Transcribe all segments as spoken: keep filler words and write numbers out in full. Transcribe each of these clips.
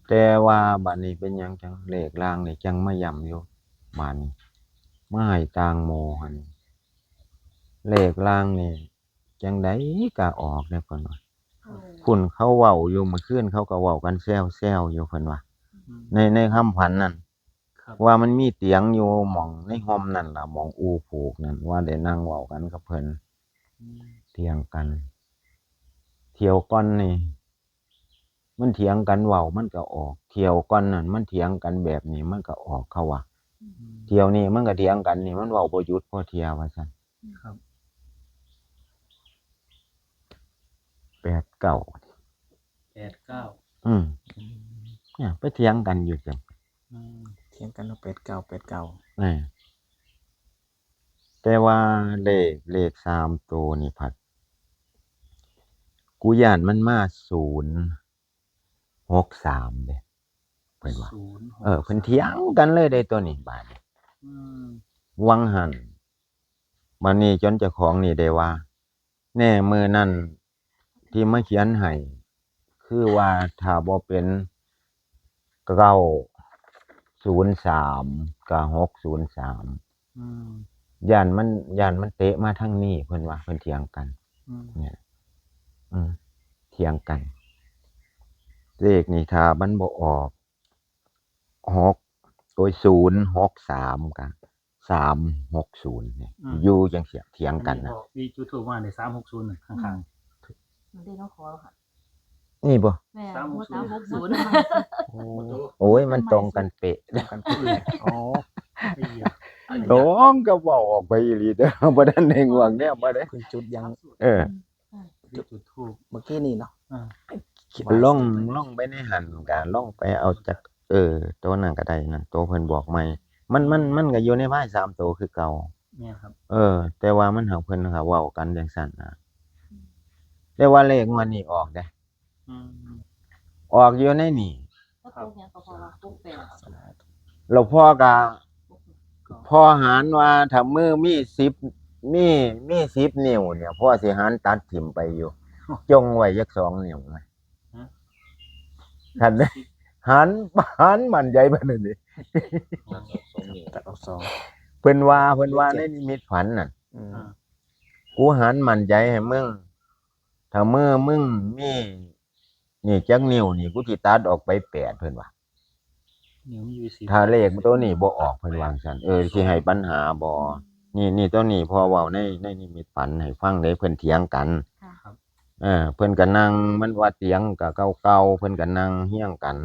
แต่ว่าบัดนี้เป็นหยังจังเลขล่างนี่จังมาย้ำอยู่ บาดนี้มาให้ต่างหมู่หั่น เลขล่างนี่จังใดก็ออกเด้อเพิ่นว่า อืม คุณเขาเว้าอยู่ เมื่อคืนเขาก็เว้ากันแซวๆอยู่ เพิ่นว่า อืม ใน ในคำฝันนั่น ครับ ว่ามันมีเตียงอยู่หม่องในฮ่มนั่นล่ะ หม่องอู่ผูกนั่น ว่าได้นั่งเว้ากันกับเพิ่น อืม เถียงกัน เที่ยวก่อนนี่ มันเถียงกันเว้ามันก็ออก เที่ยวก่อนนั่นมันเถียงกันแบบนี้มันก็ออก เขาว่า อืม เที่ยวนี้มันก็เถียงกันนี่ มันเว้าบ่หยุดพอเที่ย ว่าซั่น ครับ แปดเก้า แปดเก้า อืม อืม เนี่ย ไปเถียงกันอยู่จัง อืม เถียงกันว่าแปดเก้า แปดเก้า อ่า แต่ว่าเลข เลขสามตัวนี่พัด กูย้านมันมาศูนย์หกสามเด้ เพิ่นว่า ศูนย์หกสาม เออ เพิ่นเถียงกันเลยเด้ตัวนี้ บาดนี้ อืม วังหั่น บัดนี้จนเจ้าของนี่ได้ว่า แน่ มื้อนั้นที่มาเขียนให้ คือว่าถ้าบ่เป็น เก้าศูนย์สาม กับ หกศูนย์สาม อืม ย้านมัน ย้านมันเตะมาทางนี้ เพิ่นว่า เพิ่นเถียงกัน อืม เนี่ย อืม เถียงกัน เลขนี่ถ้ามันบ่ออก หก โอ้ย ศูนย์หกสาม กับ สามหกศูนย์ เนี่ย อืม อยู่จังซี้ เถียงกันนะ อันนี้ก็มีจุดธูปมาใน สามหกศูนย์ น่ะ ข้างๆ มันได้น้องขอแล้วค่ะ นี่บ่ แม่น สามหกศูนย์ สามหกศูนย์ โอ้ โอ้ย มันตรงกันเป๊ะ ตรงกันเป๊ะ อ๋อ ไอ้เหี้ย ตรงก็เว้าออกไปอีหลีเด้อ บ่ทันได้ง่วงแนวบ่ได้ เพิ่นจุดยัง เออ จุดธูปเมื่อกี้นี่เนาะ อ่า คิดว่า ลอง ลองไปในหั่นกะ ลองไปเอาจาก เออ ตัวนั้นก็ได้นั่น ตัวเพิ่นบอกใหม่ มัน มัน มันก็อยู่ในพายสามตัวคือเก่า แม่นครับ เออ แต่ว่ามันหากเพิ่นก็เว้ากันจังซั่นนะ แต่ว่าเลขงวดนี้ออกเด้ อืม ออกอยู่ในนี่ แล้วตกหยังก็พอว่าตกแปด แล้วพ่อก็ พ่อหารว่าถ้ามือมีสิบ มี มีสิบนิ้วเนี่ย พ่อสิหารตัดถิ่มไปอยู่ จงไว้จักสองนิ้วนะ ฮะ คันหาร หารมั่นใจปานนั้นนี่ ตัดออกสอง เพิ่นว่า เพิ่นว่าในนิมิตฝันน่ะ อืม อ่า กูหารมั่นใจให้มึง ถ้ามือมึงมี นี่จักนิ้วนี่ กูสิตัดออกไปแปด เพิ่นว่า นิ้วมันอยู่สิบ ถ้าเลขตัวนี้บ่ออก เพิ่นว่าจั่งซั่น เออ สิให้ปัญหาบ่ นี่ นี่ตัวนี้พ่อเว้าใน ในนิมิตฝันให้ฟังเด้ เพิ่นเถียงกัน ค่ะ ครับ เออ เพิ่นก็นั่ง มันว่าเตียงก็เก่าๆ เพิ่นก็นั่งเฮียงกัน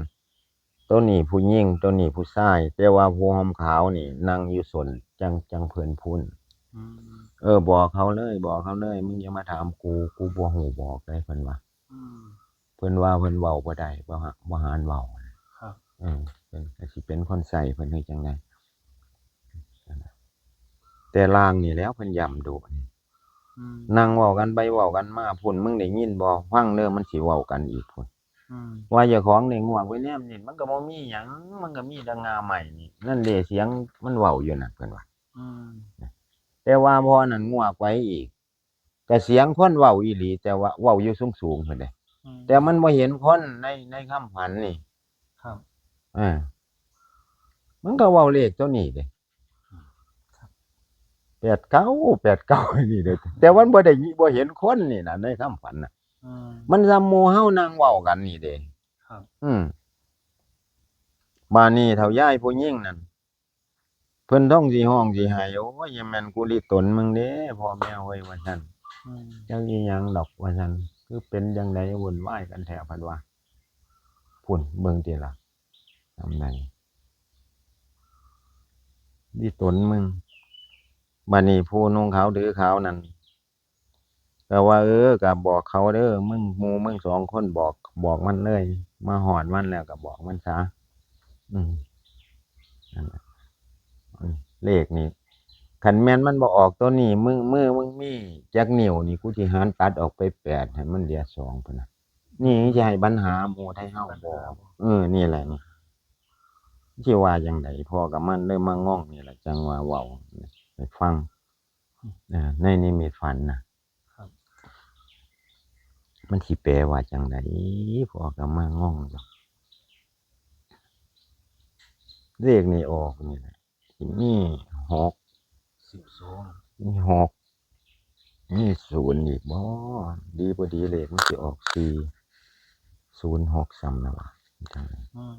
ตัวนี้ผู้หญิง ตัวนี้ผู้ชาย แต่ว่าผู้ห่มขาวนี่นั่งอยู่ส้นจั่ง จั่งเพิ่นพู้น อืม เออ บอกเขาเลย บอกเขาเลย มึงอย่ามาถามกู กูบ่ฮู้บอกได้ เพิ่นว่า อืม เพิ่นว่าเพิ่นเว้าบ่ได้ บ่หา บ่หารเว้า ครับ เออ เพิ่นก็สิเป็นคนใส่เพิ่นคือจั่งใด แต่ล่างนี่แหล้วเพิ่นย้ำดุนี่ อืม นั่งเว้ากันไปเว้ากันมาพู้น มึงได้ยินบ่ ฟังเด้อ มันสิเว้ากันอีกพู้น อืม ว่าเจ้าของได้ง่วงไปแนมนี่ มันก็บ่มีหยัง มันก็มีแต่ง่าไม้นี่ นั่นเด้ เสียงมันเว้าอยู่นั่น เพิ่นว่า อืม แต่ว่าพอนั่นง่วงไปอีก ก็เสียงคนเว้าอีหลี แต่ว่าเว้าอยู่สูงๆ พู้นเด้ อืม แต่มันบ่เห็นคนใน ในคำฝันนี่ ครับ อ่า มันก็เว้าเลขตัวนี้เด้ ครับ แปดเก้า แปดเก้า นี่เด้ แต่มันบ่ได้ยิ บ่เห็นคนนี่นะ ในคำฝันน่ะ อืม มันส่ำหมู่เฮานั่งเว้ากันนี่เด้ ครับ อืม บาดนี้เฒ่ายายผู้หญิงนั่น เพิ่นต้องสิฮ้องสิไห้ โอ้ย อย่าแม่นกูลิตนมึงเด้ พ่อแม่เอ้ย ว่าซั่น อืม จักอีหยังดอก ว่าซั่น คือเป็นจั่งใดวุ่นวายกันแท้ เพิ่นว่า พู้น เบิ่งติล่ะ ทำได ลิตนมึง บัดนี้ผู้นุ่งขาวถือขาวนั่น ก็ว่า เออ ก็บอกเขาเด้อ มึง หมู่มึงสองคนบอก บอกมันเลย มาฮอดมันแล้วก็บอกมันซะ อืม นั่นล่ะ อืม เลขนี่ คันแม่นมันบ่ออกตัวนี้ มือ มือมึงมีจักนิ้วนี่ กูสิหารตัดออกไปแปด ให้มันเหลือสองพุ้นน่ะ นี่สิให้ปัญหาหมู่ไทเฮาบ่ เออ นี่แหละนี่ สิว่าจั่งใด พ่อกับมันเลยมางงนี่แหละ จั่งว่าเว้าให้ฟัง อ่า ในนิมิตฝันน่ะ ครับ มันสิแปลว่าจั่งใด พ่อก็มางงอยู่ เลขนี่ออกนี่แหละ มีหก สิบสอง มีหก มีศูนย์อีกบ่ ดีบ่ดีเลขมันสิออกสี่ศูนย์หกซ้ำนะวะ อืม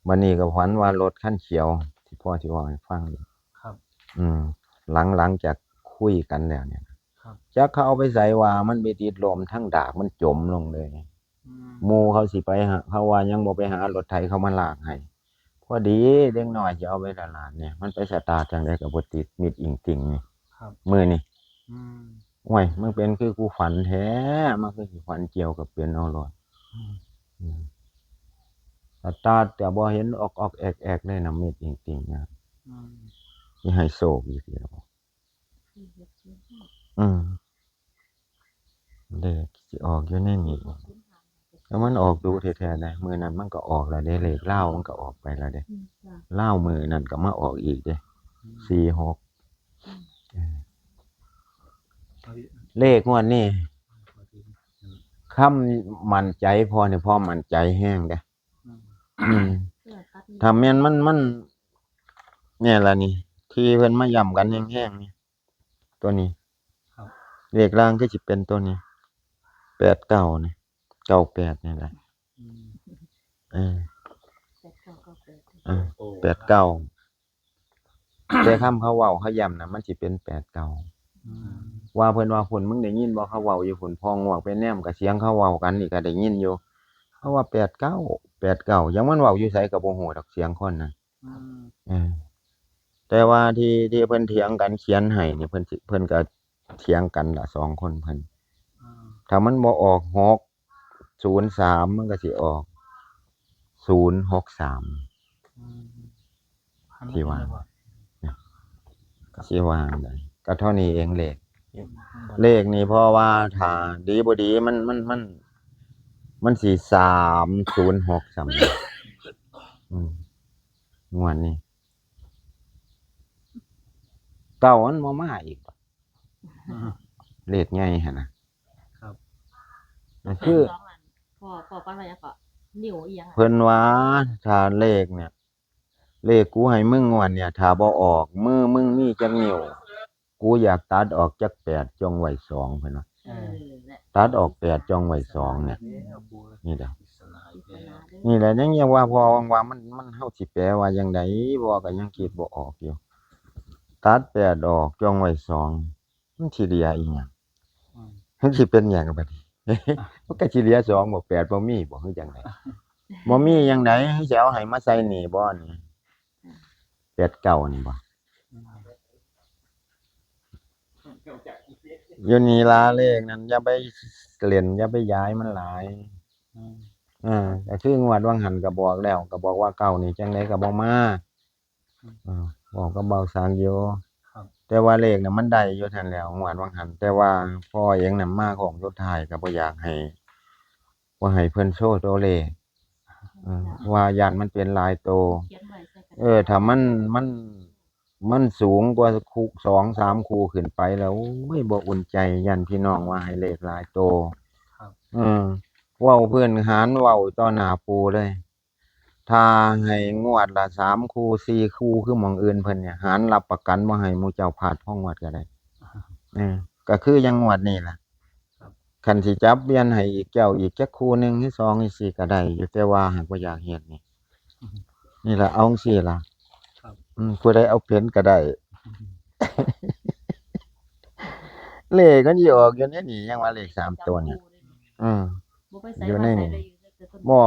บัดนี้ก็ฝันว่ารถคันเขียว ที่พ่อที่ว่าให้ฟังอยู่ ครับ อืม หลัง หลังจากคุยกันแล้วเนี่ย ครับ จักเขาเอาไปใส่ว่ามันไปติดลมทั้งดากมันจมลงเลย อืม หมู่เขาสิไปหา เขาว่ายังบ่ไปหารถไถเขามาลากให้ พอดีเด็กน้อยสิเอาไปตลาดเนี่ย มันไปสตาร์ทจั่งใดก็บ่ติด มิดอิงติ่งนี่ ครับ มื้อนี่ อืม โอ้ย มันเป็นคือกูฝันแท้ มันคือสิฝันเกี่ยวกับเป็นเอารถ อืม อืม สตาร์ทก็บ่เห็นออกๆแอกๆเลยนะ มิดอิงติ่งนะ อืม สิให้โชคอีกแล้ว อืม เลขสิออกอยู่ในนี่ แล้วมันออกดูแท้ๆนะ มื้อนั้นมันก็ออกแล้วเด้ เลขลาวมันก็ออกไปแล้วเด้ อืม จ้ะ ลาวมื้อนั้นก็มาออกอีกเด้ อืม สี่หก อืม เออ เอาอีก เลขงวดนี้ คำมั่นใจพ่อนี่ พ่อมั่นใจแฮงเด้ อืม อืม เออ ตัดนี่ ถ้าแม่นมัน มัน เนี่ยล่ะนี่ ที่เพิ่นมาย้ำกันแฮงๆนี่ ตัวนี้ ครับ เลขล่างก็สิเป็นตัวนี้ แปดเก้า นี่ เก้าแปด นี่แหละ อืม เออ แปดเก้า เก้าแปด เออ โอ้ แปดเก้า แต่คำเขาเว้าเขาย้ำน่ะ มันสิเป็น แปดเก้า อืม ว่าเพิ่นว่า "พุ้น มึงได้ยินบ่ เขาเว้าอยู่พุ้น พ่องวกไปแนมกับเสียงเขาเว้ากันนี่ก็ได้ยินอยู่ เขาว่า แปดเก้า แปดเก้า อย่างมันเว้าอยู่ไสก็บ่ฮู้ดอกเสียงคนน่ะ" อืม เออ แต่ว่าที่ ที่เพิ่นเถียงกันเขียนให้นี่ เพิ่นสิ เพิ่นก็เถียงกันล่ะ สองคนเพิ่น อืม ถ้ามันบ่ออก หกศูนย์สาม มันก็สิออก ศูนย์หกสาม อืม ที่ว่า สิว่าจั่งใด ก็เท่านี้เองเลข เลขนี่เพราะว่าถ้าดีบ่ดีมัน มัน มัน มันสิ สามศูนย์หก ซ้ำ อืม งวดนี้ เก้ามันบ่มาอีกบ่ อืม เลขใหญ่หั่นน่ะ ครับ มันคือ สองอัน พ่อ พ่อฝันว่าหยังเกาะ นิ้วอีหยังอะ เพิ่นว่าถ้าเลขเนี่ย เลขกูให้มึงงวดเนี่ย ถ้าบ่ออก มือมึงมีจักนิ้ว กูอยากตัดออกจักแปด จงไว้สอง เพิ่นว่า เออ นั่นแหละ ตัดออกแปด จงไว้สอง เนี่ย นี่แหละ ปริศนาเด้อ นี่แหละ ยัง ยังว่าพ่อว่ามัน มัน เฮาสิแปลว่าจั่งใด พ่อก็ยังคิดบ่ออกอยู่ ตัดแปดออก จงไว้สอง มันสิเหลืออีหยัง อืม มันสิเป็นหยังบัดนี้ มันก็สิเหลือสองบ่ แปดบ่มีบ่ คือจั่งใด บ่มีจั่งใด คือสิเอาให้มาใส่นี่บ่นี่ แปดเก้า นี่บ่ อืม อยู่นี่ล่ะเลขนั่น อย่าไปเล่น อย่าไปย้ายมันหลาย อืม อ่า ก็คืองวดว่างหันก็บอกแล้ว ก็บอกว่าเก้านี่จั่งใดก็บ่มา อืม อ่า บอกกับเบาสักอยู่ ครับ แต่ว่าเลขน่ะมันได้อยู่หั่นแหล้ว งวดว่างหัน แต่ว่าพ่อเองน่ะมาโค้งสุดท้ายก็บ่อยากให้ บ่ให้เพิ่นโชว์ตัวเลข อืม ว่าย้านมันเป็นหลายโต เขียนไว้ใส่กระดาษ เออ ถ้ามัน มัน มันสูงกว่าคู่ สองสามคู่ขึ้นไปแล้ว โอ้ย บ่อุ่นใจ ย้านพี่น้องว่าให้เลขหลายโต ครับ เออ เว้าพื้นฐาน เว้าต่อหน้าปู่เลย ถ้าให้งวดละสามคู่ สี่คู่ คือหม่องอื่นเพิ่นเนี่ย หารรับประกันบ่ให้หมู่เจ้าพลาดพองวดก็ได้ เออ ก็คืออย่างงวดนี้ล่ะ ครับ คันสิจับเปลี่ยนให้อีกเจ้าอีกจักคู่หนึ่งหรือสองจั่งซี้ก็ได้อยู่ แต่ว่าหากบ่อยากเฮ็ดนี่ นี่ล่ะ เอาจั่งซี้ล่ะ ครับ อืม ผู้ใดเอาเป็นก็ได้ เลขมันสิออกอยู่ในนี่ ยังว่าเลขสามตัวเนี่ย อืม บ่ไปไส อยู่ในนี่ มาไสได้อยู่แต่ต้น บ่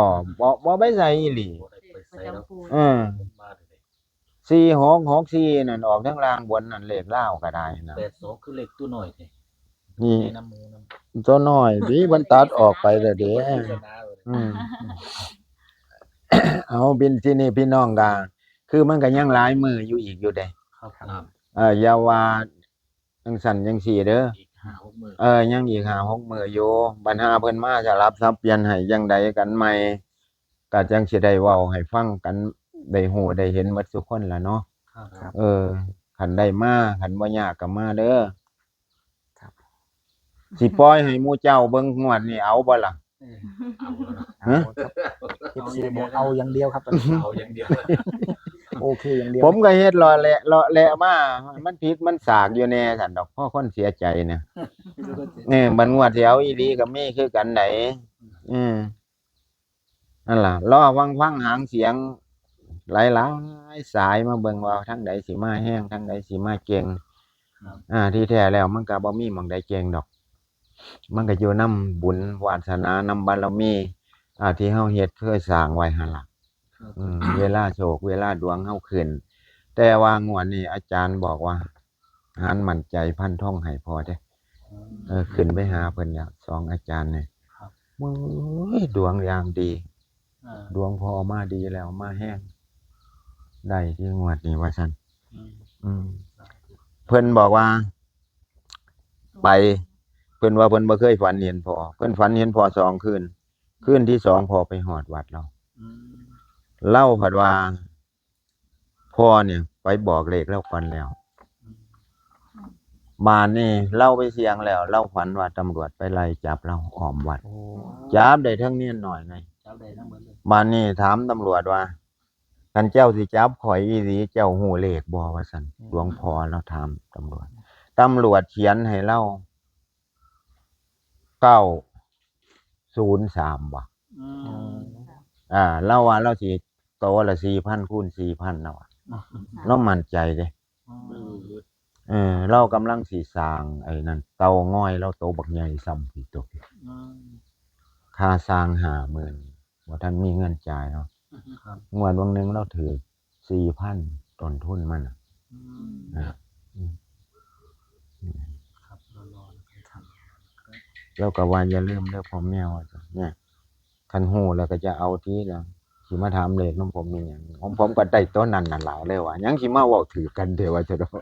บ่ บ่ไปไสอีหลี บ่ได้ไปไสแล้ว ประจำปู่ เออ มาเลย สี่หกหกสี่ นั่นออกทั้งล่างบนนั่น เลขลาวก็ได้นะ แปดสอง คือเลขตัวน้อยแท้ นี่ ในน้ำหมูน้ำ ตัวน้อยที่มันตัดออกไปแล้วเด้ ปริศนาเลย อืม เอาเป็นที่นี่พี่น้องก็ คือมันก็ยังหลายมื้ออยู่อีกอยู่เด้ ครับ ครับ เออ อย่าว่าจั่งซั่นจั่งซี้เด้อ อีกห้าหกมื้อ เออ ยังอีกห้าหกมื้ออยู่ บัดหาเพิ่นมาสลับสับเปลี่ยนให้จั่งใดกันใหม่ ก็จั่งสิได้เว้าให้ฟังกัน ได้ฮู้ได้เห็นหมดซุคนล่ะเนาะ ครับ ครับ เออ คันได้มา คันบ่ยากก็มาเด้อ ครับ สิปล่อยให้หมู่เจ้าเบิ่งงวดนี้เอาบ่ล่ะ เออ เอาแล้วเนาะ ฮะ เอาครับ เอฟซี บอกเอาอย่างเดียวครับตอนนี้ เอาอย่างเดียว โอเคอย่างเดียว ผมก็เฮ็ดเลาะแหละเลาะแหละมา มันผิดมันสากอยู่แน่ซั่นดอก เพราะคนเสียใจเนี่ย เออบัดงวดสิเอาอีหลีก็มีคือกันได๋ อืม นั่นล่ะ รอฟังฟังหางเสียง หลายๆสายมาเบิ่งว่าทางใดสิมาแฮง ทางใดสิมาเก่ง ครับ อ่า ที่แท้แล้วมันก็บ่มีหม่องใดเก่งดอก มันก็อยู่นำบุญวาสนานำบารมี อ่า ที่เฮาเฮ็ดเคยสร้างไว้หั่นล่ะ ครับ อืม เวลาโชคเวลาดวงเฮาขึ้น แต่ว่างวดนี้อาจารย์บอกว่า หันมั่นใจฟันธงให้พ่อเด้ เออ ขึ้นไปหาเพิ่นแล้ว สองอาจารย์นี่ ครับ โอ้ย ดวงอย่างดี อ่า ดวงพ่อมาดีแล้ว มาแฮง ได้ที่งวดนี้ว่าซั่น อืม อืม เพิ่นบอกว่า ไป เพิ่นว่าเพิ่นบ่เคยฝันเห็นพ่อ เพิ่นฝันเห็นพ่อสองคืน คืนที่สองพ่อไปฮอดวัดแล้ว อืม ลาวผัดว่า พ่อเนี่ยไปบอกเลขลาวก่อนแล้ว บาดนี้ลาวไปเสี่ยงแล้ว ลาวฝันว่าตำรวจไปไล่จับลาวอ้อมวัด โอ้ จับได้ทั้งเนนน้อยไง จับได้ทั้งหมดเลย บาดนี้ถามตำรวจว่า "คันเจ้าสิจับข้อยอีหลี เจ้าฮู้เลขบ่?" ว่าซั่น หลวงพ่อลาวถามตำรวจ ตำรวจเขียนให้ลาว เก้าศูนย์สาม ว่ะ อืม อ่า ลาวว่าลาวสิโตละสี่พันคูณสี่พัน แล้วอะ ลาวมั่นใจเด้ อืม เออ ลาวกำลังสิสร้างไอ้นั่น เตางอยลาวโตบักใหญ่ซ่ำพี่โต อืม ค่าสร้างห้าหมื่น บ่ทันมีเงินจ่ายเนาะ ครับ งวดวงหนึ่งลาวถืกสี่พัน ต้นทุนมันน่ะ อืม นะ อืม ครับรอๆนะครับ ลาวก็ว่าอย่าลืมเด้อพ่อแมว เนี่ย คันฮู้แล้วก็จะเอาทีละ สิมาถามเลขนำผมมีหยัง ผม ผมก็ได้ตัวนั้นน่ะหลายเลยว่า ยังสิมาเว้าถืกกันเด้อว่าซั่นดอก